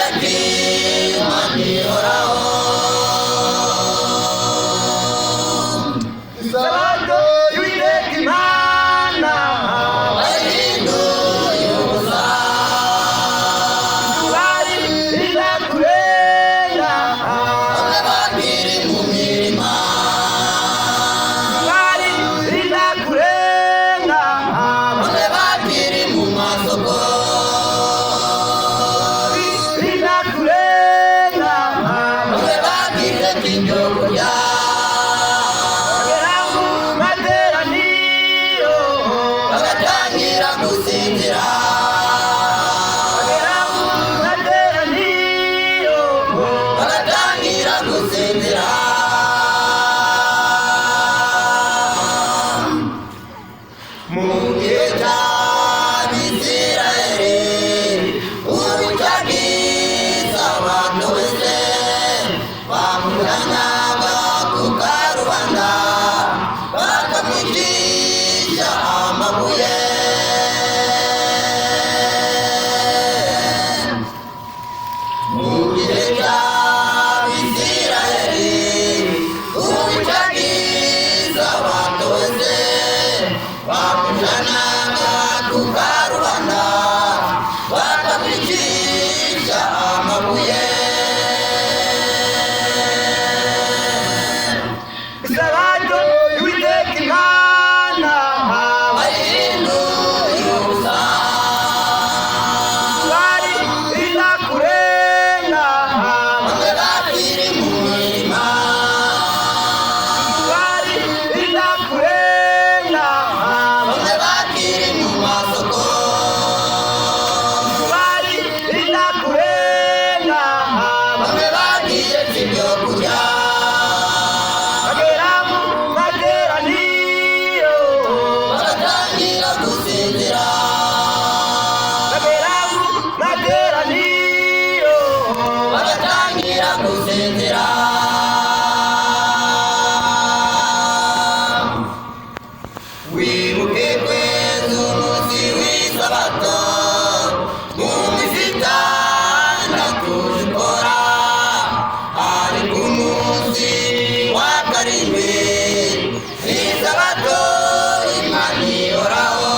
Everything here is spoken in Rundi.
Uwiteka Imana ihoraho. Isabato y'Uwiteka Imana bayihinduye ubusa. Izuba rirakurenga. Bamwe bakiri mu mirima. Izuba rirakurenga. Bamwe bakiri mu masoko. Rirakurenga. Bamwe bakiri ibyo kurya. Bagera mu materaniro. Bagatangira gusinzira. Bagera mu materaniro. Bagatangira gusinzira. Mu gihe cy'Abisirayeli, uwicaga abantu wese bamujyanaga ku karubanda, bakamwicisha amabuye. Mu gihe cy'Abisirayeli, uwicaga abantu wese bamujyanaga ku karubanda, bakamwicisha amabuye. Isabato y'Uwiteka Imana bayihinduye ubusa. Izuba rirakurenga. Bamwe bakiri mu mirima. Izuba rirakurenga. Bamwe bakiri mu masoko. Izuba rirakurenga. Bamwe bagiye ibyo kurya. Bagera mu materaniro. Bagatangira gusinzira. Bagera mu materaniro. Bagatangira gusinzira. Wibuke kweza umunsi w'isabato, mu minsi itandatu ukora, ariko umunsi wa karindwi ni isabato Imana ihoraho.